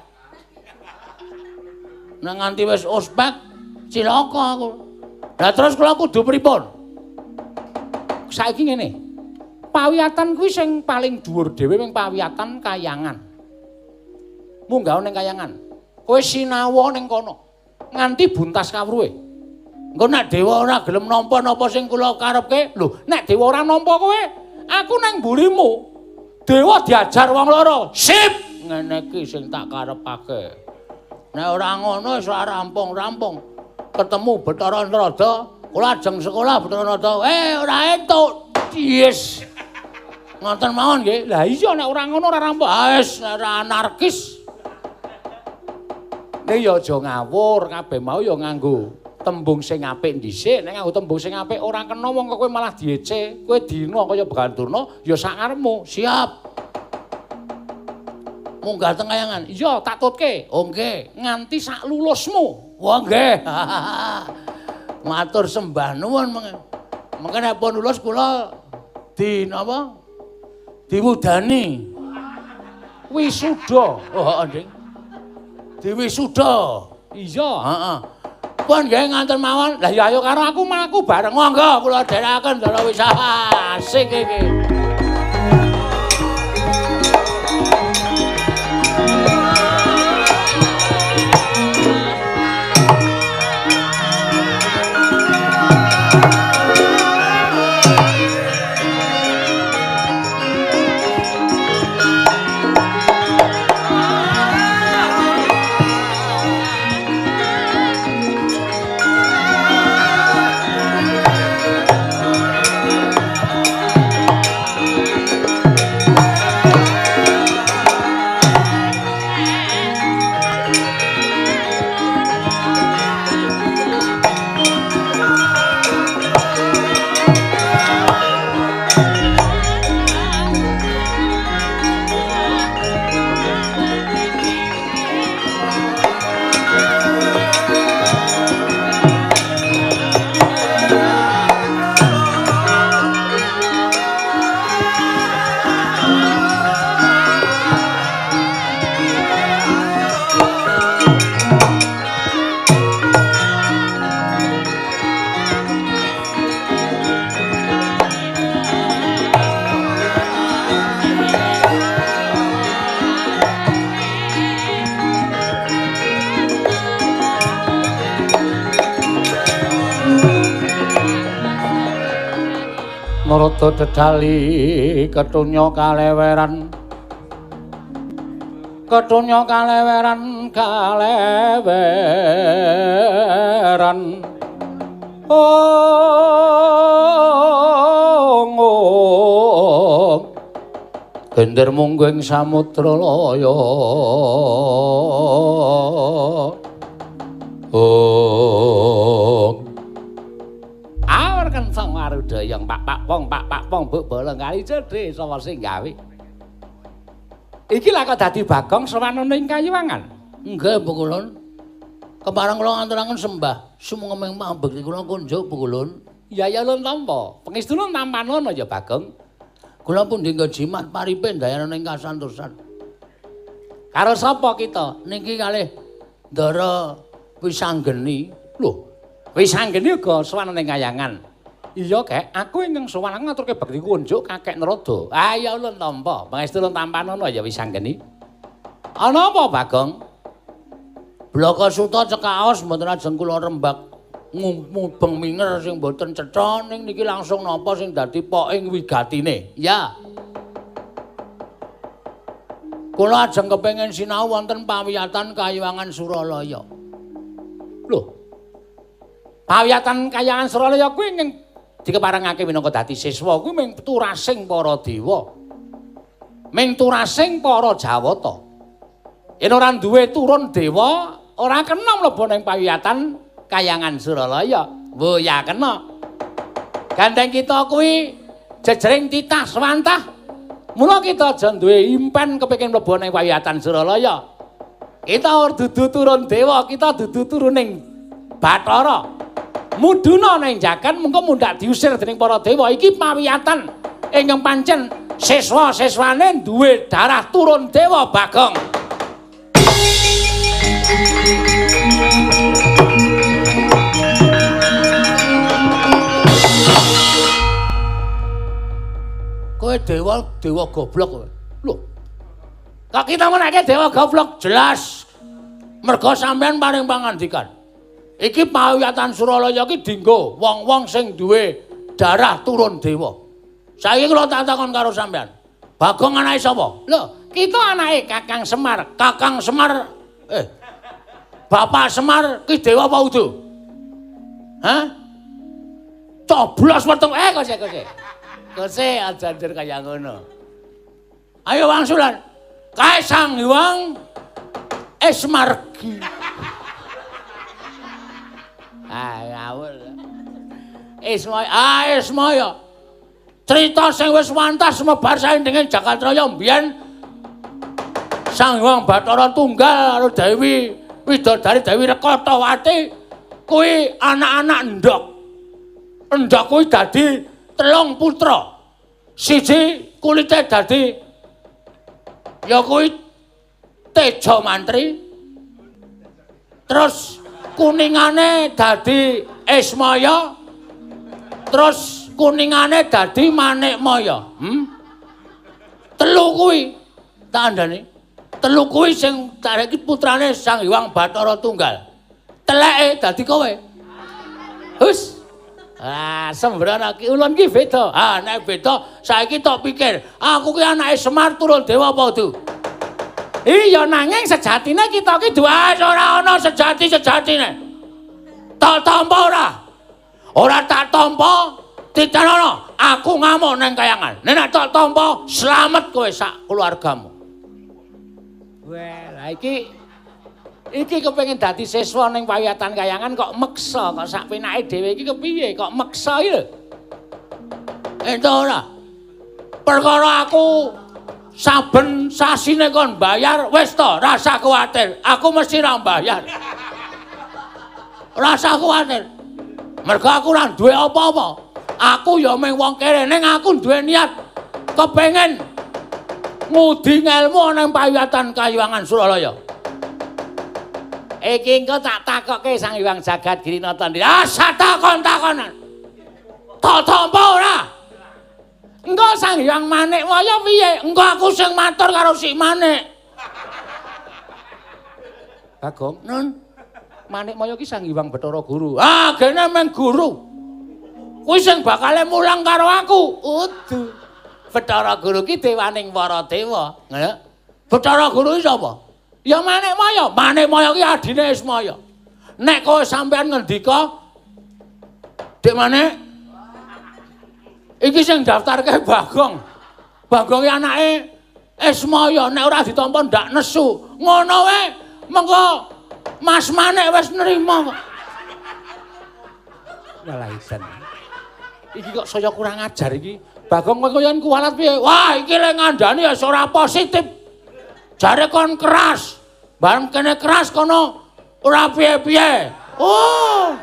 Nek nganti wis ospek, cilaka aku. Lah terus kula kudu pripun? Saiki ngene. Pawiyatan kuwi sing paling dhuwur dhewe ming pawiyatan kayangan. Munggah ning kayangan. Kowe sinawa ning kono nganti buntas kawruhe. Engko nek dewa ora gelem nampa napa sing kula karepke, lho nek dewa ora nampa kowe, aku nang mburimu. Dewa diajar wong loro. Sip, ngene iki sing tak karepake. Nek ora ngono wis ora rampung-rampung. Ketemu Bathara Narada, kula ajeng sekolah Bathara Narada. Ora entuk. Yes. Ngoten mawon nggih. Lah iya nek ora ngono ora rampung. Ah wis ora anarkis. Nek ya aja ngawur, kabeh mau ya nganggo tembung sing apik dhisik. Nek nganggo tembung sing apik ora kena wong kok kowe malah diece. Kowe dina kaya Begawan Durna ya sak karepmu. Siap. Munggah teng kayangan. Iya, tak tutke. Oh nggih, nganti sak lulusmu. Wah nggih. Matur sembah nuwun mengke. Mengke nek pun lulus kula di napa? Diwudani. Wisuda. Oh, heeh, Ding. Diwisuda. Iya, heeh. Pun nggih nganten mawon. Lah ya ayo karo aku mlaku bareng. Monggo kula dherekaken Ndara wis asik iki. Narada dedali ketunya kaleweran. Ketunya kaleweran kaleweran. Ong ong. Gender munggu ing samudra laya. Ong. Awur kenceng marudayang pak pak pong pak pak pong buk bolong kali cedhe sapa sing gawe. Iki lha kok dadi Bagong sowan ana ing Kayuwangan. Nggih, Bu Kulun. Kepareng kula ngaturaken sembah sumengeming pambekti kula kunjuk, Bu Kulun. Ya ya ulun tampa. Pangestuna tampanono ya Bagong. Kula pundi nggo jimat paripe ndayana ing kasantosan. Karo sapa kita? Niki kalih Ndara Wisanggeni. Lho, Wisanggeni uga sowan ning Kayangan. Iya, Kek, aku ingkang sowan aku ngaturke bekti kunjuk Kakek Narada. Ah ya ulun tampa. Pangestu ulun tampanono ya Wisanggeni. Ana apa, Bagong? Blaka Suta cekaos mboten ajeng kula rembak mubeng minger sing mboten cetha ning niki langsung napa sing dadi poking wigatine. Ya. Kula ajeng kepengin sinau wonten pawiyatan Kayuwangan Suralaya. Lho. Pawiyatan Kayangan Suralaya kuwi ingkang dikeparengake minangka dadi siswa kuwi ming turasing para dewa. Ming turasing para Jawata. Yen ora duwe turun dewa, ora kena mlebu ning pawiyatan Kayangan Suralaya. Wo ya kena. Gandeng kita kuwi jejering titah swantah. Mula kita aja duwe impen kepengin mlebu ning pawiyatan Suralaya. Kita ora dudu turun dewa, kita dudu turuning Bathara. Mudhuna ning jagan mengko mundhak diusir dening para dewa. Iki pawiyatan ingkang pancen siswa-siswane duwe darah turun dewa, Bagong. Kowe dewa, dewa goblok kowe. Lho. Kok kita menake dewa goblok? Jelas. Merga sampean paring pangandikan. Iki pawiyatan Suralaya iki dinggo wong-wong sing duwe darah turun dewa. Saiki kula tak takon karo sampean. Bagong anake sapa? Lho, kita anake Kakang Semar. Kakang Semar Bapak Semar ki dewa apa udu? Hah? Coblos weteng kose kose. Kose aja njur kaya ngono. Ayo wangsulan. Kae Sang Hyang Esmargi. Ah ngawur. Ismaya, ah Ismaya. Cerita sing wis wantas semebar saindenging Jagatraya mbiyen Sang Hyang Bathara Tunggal karo Dewi Widodari Dewi Rekatawati kuwi anak-anak endhog. Endhog kuwi dadi 3 putra. Siji kulite dadi ya kuwi Teja Mantri. Terus kuningane dadi Ismaya. Terus kuningane dadi Manikmaya. Telu kuwi tak andhani. Telu kuwi sing iki putrane Sang Hyang Bathara Tunggal. Teleke dadi kowe. Hus. Ah, sembrono ki ulun ki beda. Ah, nek beda saiki tok pikir, aku ki anake Semar turun dewa apa udu? Iya, nanging sejatine kita ki duwe ora ana sejati-sejatine. Tak tampa ora? Ora tak tampa, titenono aku ngamuk nang Kayangan. Nek tak tampa, slamet kowe sak keluargamu. Wah, lah iki kepengin dadi siswa ning pawiyatan Kayangan kok meksa, kok sak penake dhewe iki kepiye kok meksa iki lho. Entuk ora? Perkara aku saben sasine kon bayar wis to, rasa kuwatir. Aku mesti ra bayar. Rasa kuwatir. Mergo aku ora duwe apa-apa. Aku ya mung wong kere ning aku duwe niat kepengin ngudi ngelmu nang pawiyatan Kayuwangan Suralaya. Iki engko tak takokke Sang Hyang Jagat Girinata. Ah, takon-takonan. Tak tampa ora? Engko Sang Hyang Manikmaya piye? Engko aku sing matur karo si Manik. Bagong, Nun. Manikmaya ki Sang Hyang Bathara Guru. Ah, gene meng guru. Kuwi sing bakale mulang karo aku. Udu. Bathara Guru ki dewaning para dewa. Ngono. Bathara Guru ki sapa? Ya Manikmaya. Manikmaya ki adine Ismaya. Nek kowe sampean ngendika, Dik Manik, iki sing daftarke Bagong. Bagong ki anake Ismaya, nek ora ditampa ndak nesu. Ngono wae, mengko Mas Manik wis nrima kok. Walah isen. Iki kok saya kurang ajar iki. Bagong kowe koyon kuwalat piye? Wah, iki le ngandani ya ora positif. Jare kon keras. Bareng kene keras kono ora piye-piye. Oh,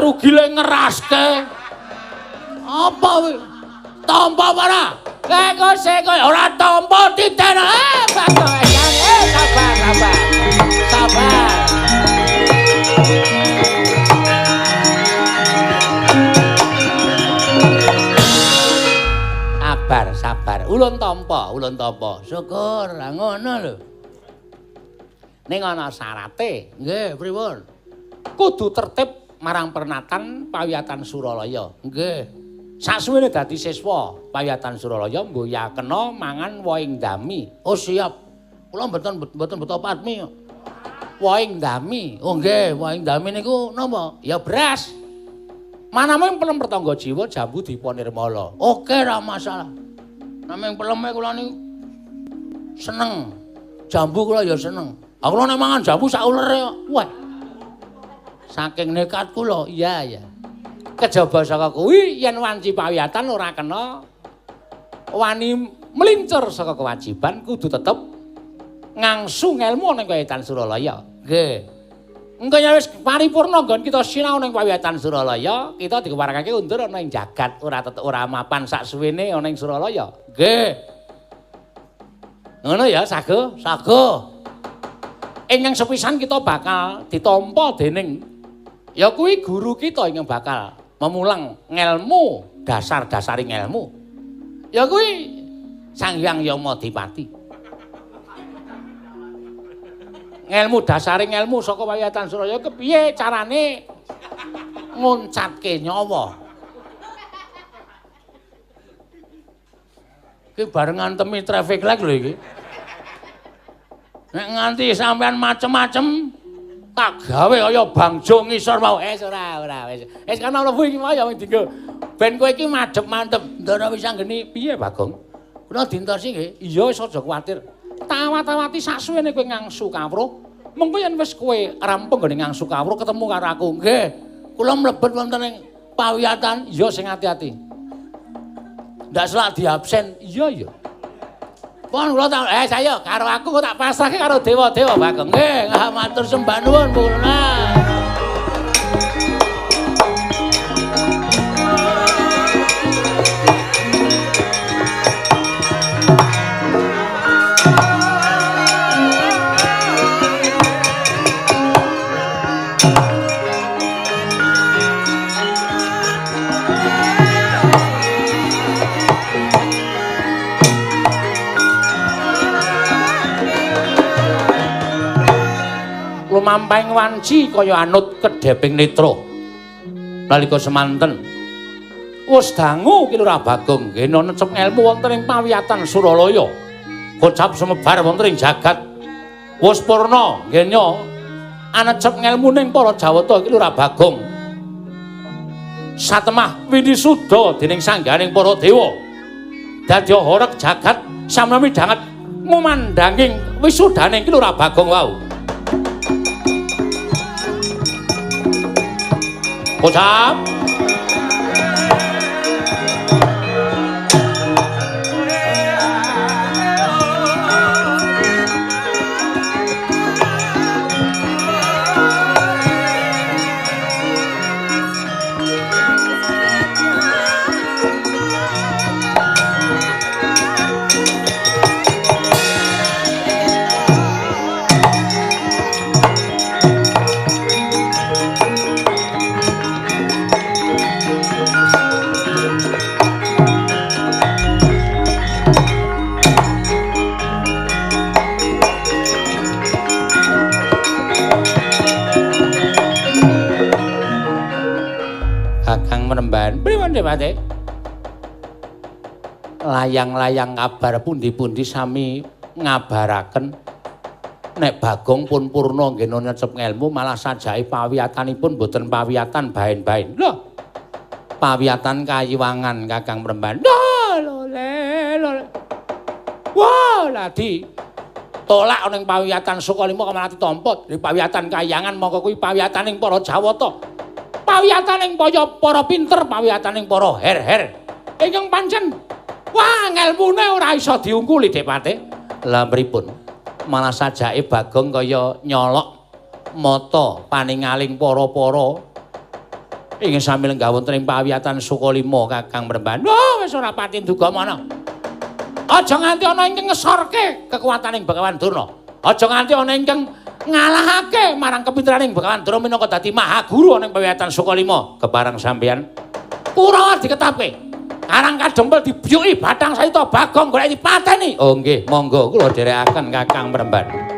rugi le ngeraske. Apa kuwi? Tampa ora? Kok sik ora tampa titen. Bagong sabar, sabar. Sabar. Sabar, sabar. Ulun tampa, ulun tampa. Syukur, lah ngono lho. Ning ana syarate. Nggih, pripun? Kudu tertib marang pernatan pawiyatan Suralaya. Nggih. Sasuwene dadi siswa pawiyatan Suralaya mboya kena mangan wohing dami. Oh siap. Kula mboten mboten beto patmi. Wohing dami. Oh nggih, wohing dami niku napa? Ya beras. Manaming pelem pertangga jiwa jambu dipa nirmala. Oke, ora masalah. Naming peleme kula niku seneng. Jambu kula ya seneng. Aku nek mangan jambu sak ulere kok. Wah. Saking nekat kula. Iya, iya. Kejaba saka kuwi yen wanci pawiyatan ora kena wani mlincur saka kewajiban, kudu tetep ngangsu ngelmu ning Pawiyatan Suralaya. Nggih. Engko yen wis paripurna nggon kita sinau ning Pawiyatan Suralaya, kita dikeparengake undur ana ing jagat, ora tetep ora mapan sak suwene ana ing Suralaya. Nggih. Ngono ya, Sago, Sago. Ingkang sepisan kita bakal ditampa dening ya kuwi guru kita ingkang bakal memulang ngelmu, dasar-dasare ngelmu. Ya kuwi Sang Hyang Yamadipati. Ngelmu dasare ngelmu saka Pawiyatan Suralaya kepiye carane nguncatke nyawa. Iki bareng ngantemi traffic light lho iki. Nek nganti sampean macem-macem tak gawe kaya bangjo ngisor mau. Wis ora ora wis. Wis kana mlebu iki mau ya wing dinggo. Ben kowe iki madhep mantep. Ndara wis anggeni piye Bagong? Kula dintosi nggih. Iya wis aja kuwatir. Tawat-tawati saksuwene kowe ngangsu kawruh. Mengko yen wis kowe rampung nggone ngangsu kawruh ketemu karo aku. Nggih. Kula mlebet wonten ing pawiyatan. Iya sing ati-ati. Ndak selak diabsen. Iya iya. Pon kula tak saya karo aku kok tak pasrahke karo dewa-dewa Bagong. Nggih, matur sembah nuwun Purna. Lumampahing wanci kaya anut kedheping netra. Nalika semanten wis dangu Ki Lurah Bagong ngena necep ngelmu wonten ing pawiyatan Suralaya. Kocap sumebar wonten ing jagat. Wis purna ngena anecep ngelmu ning para Jawata Ki Lurah Bagong. Satemah winisuda dening sangganing para dewa. Dadi horeg jagat samya midhanget ngumandhanging wisudaning Ki Lurah Bagong wau. Kocap. Kakang Menemban. Pripun? Pripun Depate? Layang-layang kabar pundi-pundi sami ngabaraken nek Bagong pun purna nggena nyecep ngelmu malah sajake pawiyatanipun boten pawiyatan baen-baen. Lho. Pawiyatan kayiwangan Kakang Premban. Lho, le, lho. Wah, ladi tolak ning pawiyatan Sukalima kok malah ditampa. Di pawiyatan kayangan mongko kuwi pawiyataning para Jawata. Pawiyataning para pinter, pawiyataning para her-her. Ingkang pancen wah ngelmune ora iso diungkuli Depate. Lah pripun? Malah sajake Bagong kaya nyolok mata paningaling para-para ingkang sami lenggah wonten ing pawiyatan Sukalima Kakang Premban. Wah, wis ora pati duga mana. Aja nganti ana ingkang ngesorke kekuataning Begawan Durna. Aja nganti ana ingkang ngalahake marang kepinteraning Begawan Durna minangka dadi mahaguru ana ing pawiyatan Sukalima. Kepareng sampeyan Kurawa diketapke. Karang Kadempel dibyuki bathang sayuta Bagong golek dipateni. Oh nggih, monggo kula dherekaken Kakang Premban.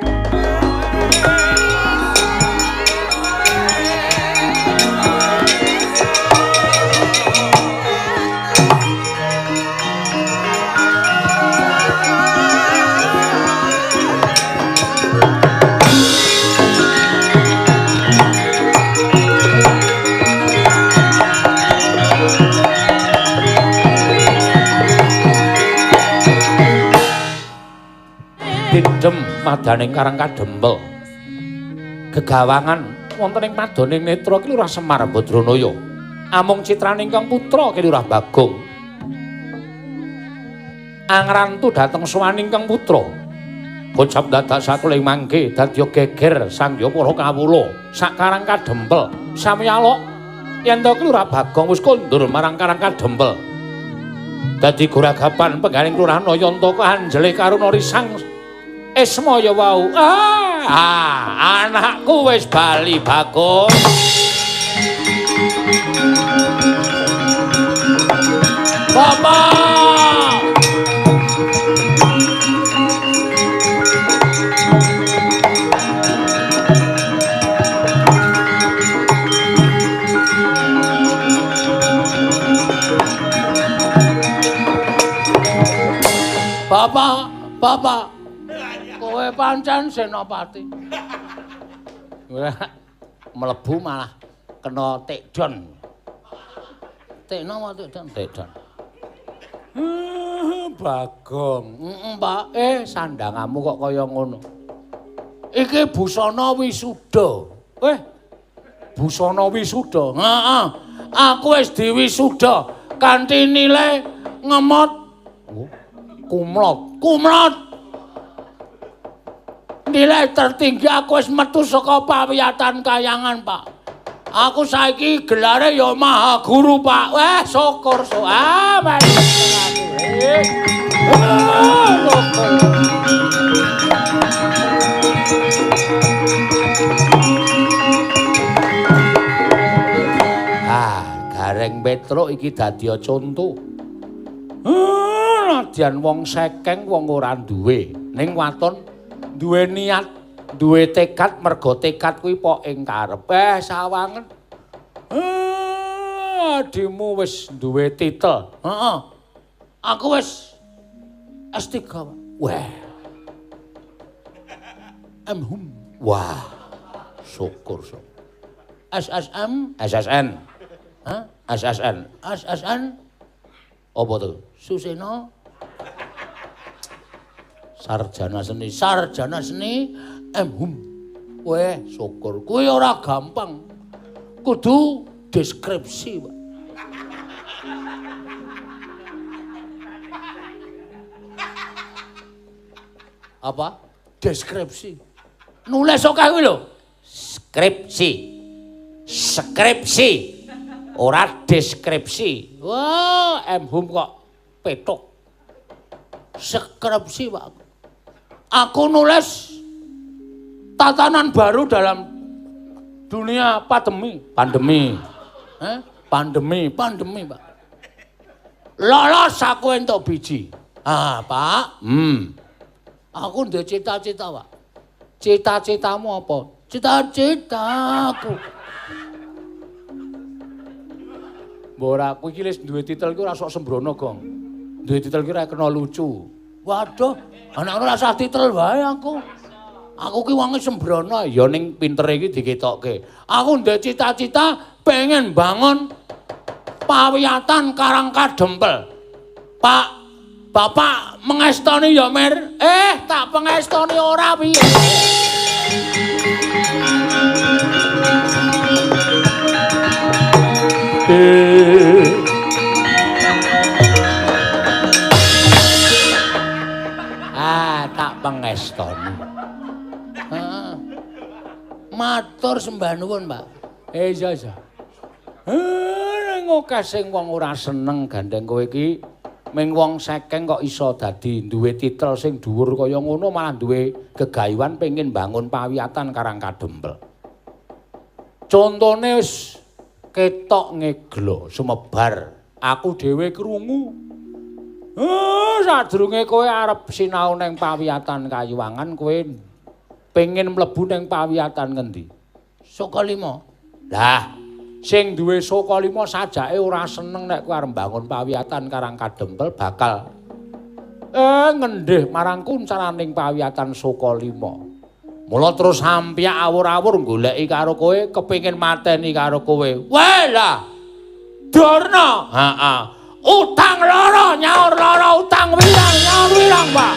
Didem madaning Karang Kadempel. Gegawangan wonten ing padoning netra Ki Lurah Semar Badranaya. Amung citraning kang putra Ki Lurah Bagong. Angrantu dhateng sowaning kang putra. Kocap dadak sakuling mangke dadya geger sangya para kawula sak Karang Kadempel. Sami alok yen to Ki Lurah Bagong wis kondur marang Karang Kadempel. Dadi goragapan penggaling Lurah Nayantaka anjele karuna risang Ismaya wau. Ah, anakku wis bali Bagong. Bapak. Bapak, bapak. Kowe pancen senopati. Mlebu malah kena tekdon. Tekno apa tekdon? Tekdon. Bagong. Heeh, Pak. Sandangamu kok kaya ngono. Iki busana wisuda. Busana wisuda. Heeh. Aku wis diwisuda kanthi nilai ngemot. Kumlot. Kumlot. Nilai tertinggi aku wis metu saka pawiyatan kayangan, Pak. Aku saiki gelare ya maha guru, Pak. Wah, syukur. Ah, mari aku. Syukur. Ah, Gareng Petruk iki dadi conto. Nadyan wong sekeng wong ora duwe, ning waton duwe niat, duwe tekad, mergo tekad kuwi pok ing karep. Sawangen. Adimu wis duwe titel. Heeh. Aku wis S3, Pak. Wah. M.Hum. Wah. Syukur, syukur. SSM, SSN. Hah? SSN. SSN. Apa tuh? Suseno. Sarjana seni, sarjana seni M.Hum. Weh, syukur. Kuwi ora gampang. Kudu deskripsi, Pak. Apa? Deskripsi. Nulis akeh kuwi lho. Skripsi. Skripsi. Ora deskripsi. Wah, M.Hum kok petuk. Skripsi, Pak. Aku nulis tatanan baru dalam dunia pandemi. Pandemi. Pandemi, pandemi, Pak. Lolos aku entuk biji. Ah, Pak. Aku duwe cita-cita, Pak. Cita-citamu apa? Cita-citaku. Mbok ora kowe iki wis duwe titel iki ora sok sembrono, Gong. Duwe titel iki ora kena lucu. Waduh, anak ora usah titel wae aku. Aku ki wonge sembrono, ya ning pintere iki diketokke. Aku ndek cita-cita pengen bangun pawiyatan Karang Kadempel. Pak, Bapak mengestoni ya, Mir? Tak pengestoni ora piye. Ah, tak pengestoni. Matur sembah nuwun, Pak. Iya, iya. Ning akeh sing wong ora seneng gandeng kowe iki, ming wong sekeng kok iso dadi duwe titel sing dhuwur kaya ngono malah duwe gegayuhan pengin bangun pawiyatan Karang Kadempel. Contone wis ketok ngeglo sumebar, aku dhewe krungu. Sadurunge kowe arep sinau ning pawiyatan Kayuwangan, kowe pengen mlebu ning pawiyatan ngendi? Sukalima. Lah, sing duwe Sukalima sajake ora seneng nek kowe arep mbangun pawiyatan Karang Kadempel bakal ngendih marang kuncaraning pawiyatan Sukalima. Mula terus hampyak awur-awur goleki karo kowe, kepengin mateni karo kowe. Weh lah. Durna. Heeh. Utang loro nyaur loro, utang wirang nyaur wirang, Pak.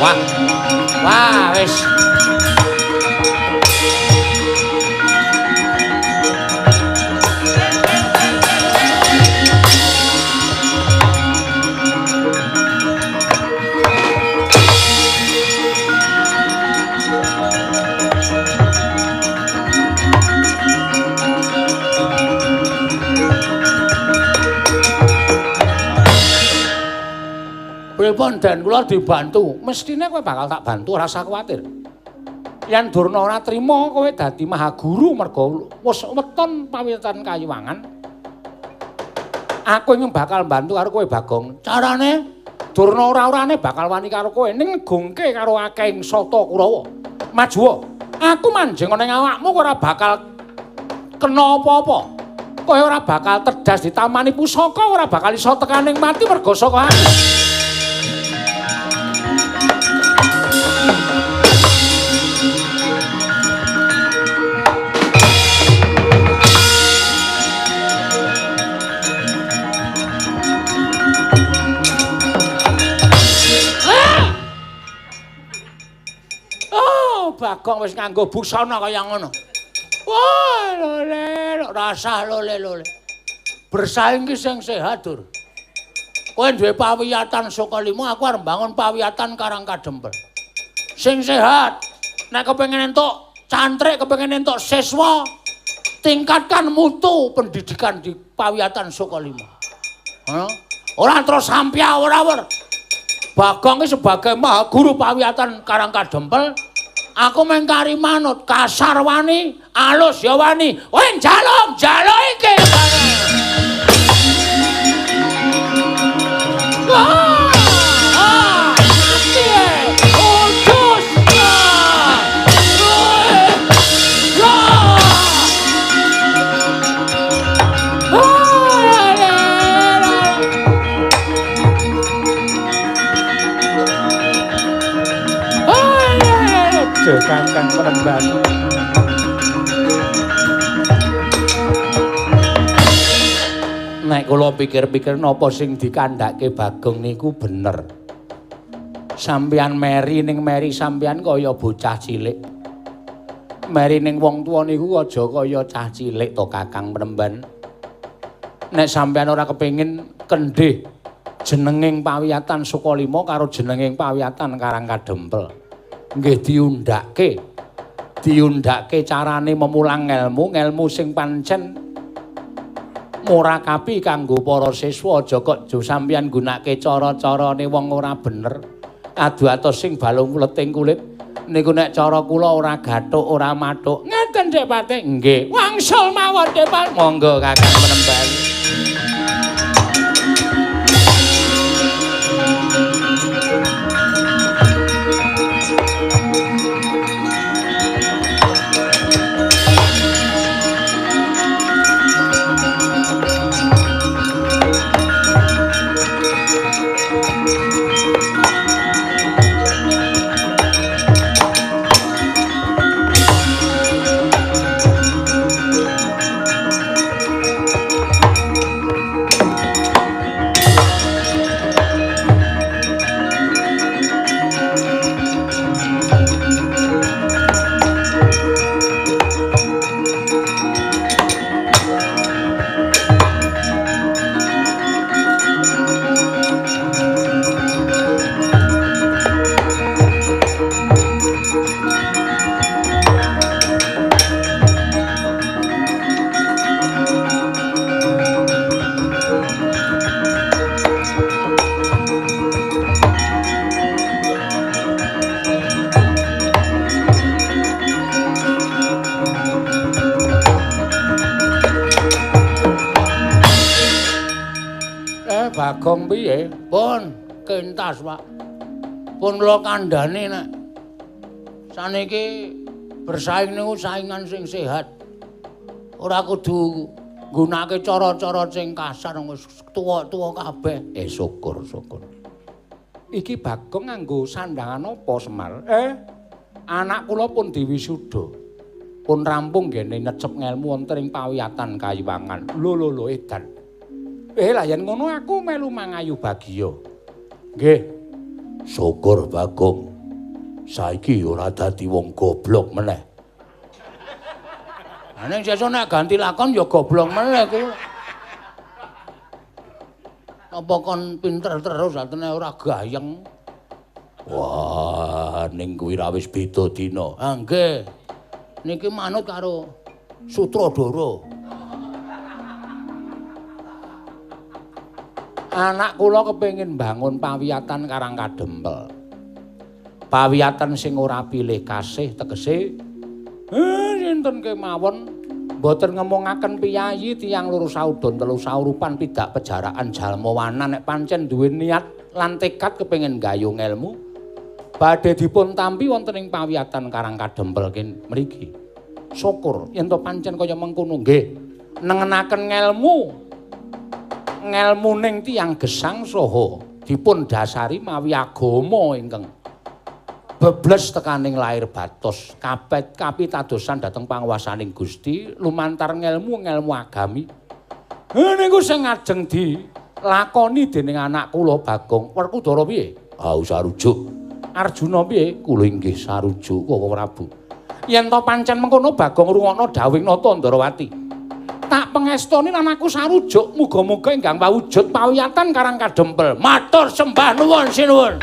Wah. Wah, wis. Pripun den kula dibantu? Mestine kowe bakal tak bantu, ora usah kuwatir. Yen Durna ora trima kowe dadi mahaguru mergo wis weton pawiyatan Kayuwangan. Aku ingin bakal bantu karo kowe, Bagong. Carane Durna ora-orane bakal wani karo kowe ning ngegungke karo akehing sata Kurawa. Majuwa, aku manjing ning awakmu ora bakal kena apa-apa. Kowe ora bakal terdas ditamani pusaka, ora bakal iso tekaning mati mergo saka aku. Bagong wis nganggo busana kaya ngono. Wah, lole, rasah lole-lole. Bersaing ki sing sehat, Dur. Kowe duwe pawiyatan Sukalima, aku arep mbangun pawiyatan Karang Kadempel. Sing sehat. Nek kepengin entuk cantrik, kepengin entuk siswa, tingkatkan mutu pendidikan di pawiyatan Sukalima. Heeh. Ora terus sampya ora-ora. Bagong ki sebagai maha guru pawiyatan Karang Kadempel, aku mengkari manut, kasar wani, alus ya wani. Kowe njaluk, njaluk iki. Ah, mati e. Udus. Kakang Penemban. Nek kula pikir-pikir napa sing dikandhake Bagong niku bener. Sampeyan meri ning meri sampeyan kaya bocah cilik. Meri ning wong tuwa niku aja kaya cah cilik to Kakang Penemban. Nek sampeyan ora kepengin kendhih jenenging pawiyatan Sukalima karo jenenging pawiyatan Karang Kadempel. Nggih diundhake. Diundhake carane memulang ngelmu, ngelmu sing pancen murakabi kanggo para siswa. Aja kok sampeyan nggunakake cara-carane wong ora bener. Adu atos sing balung leting kulit niku nek cara kula ora gathuk, ora mathuk. Ngeten Dik Patih. Nggih. Wangsul mawon Dik Patih. Monggo Kakang Penemban. Bagong piye? Pun kentas, Pak. Pun kula kandhani nek saniki bersaing niku saingan sing sehat. Ora kudu nggunakake cara-cara sing kasar wis tuwa-tuwa kabeh. Syukur, syukur. Iki Bagong nganggo sandangan apa, Semar? Anak kula pun diwisuda. Pun rampung nggene necep ngelmu wonten ing pawiyatan Kayiwangan. Lho lho lho edan. Lah yen ngono aku melu mangayu bagya. Nggih. Syukur Bagong. Saiki ora dadi wong goblok meneh. Lah ning sesuk nek ganti lakon ya goblok meneh kuwi. Apa kon pinter terus atene ora gayeng. Wah, ning kuwi ra wis beda dina. Ah nggih. Niki manut karo sutradara. Anak kula kepengin bangun pawiyatan Karang Kadempel. Pawiyatan sing ora pilih kasih tegese sinten kemawon mboten ngemongaken piyayi tiyang loro saudon telu saurupan pidak pejaraan jalma wanan nek pancen duwe niat lan tekad kepengin gayung ngelmu badhe dipun tampi wonten ing pawiyatan Karang Kadempel mriki. Syukur yen to pancen kaya mengkono nggih nengenaken ngelmu ngelmuning tiyang gesang saha dipun dasari mawi agama ingkang bebles tekaning lair batos kapet kapitadosan dhateng panguwasaning Gusti lumantar ngelmu-ngelmu agami. Niku sing ngajeng dilakoni dening anak kula Bagong. Werkudara piye? Ah sarujuk. Arjuna piye? Kula inggih sarujuk Koko Prabu. Yen to pancen mengkono Bagong rungokno dawuhing Nata Ndrawati. Tak pengestoni lan aku sarujuk muga-muga ingkang wujud pawiyatan Karang Kadempel. Matur sembah nuwun sinuwun.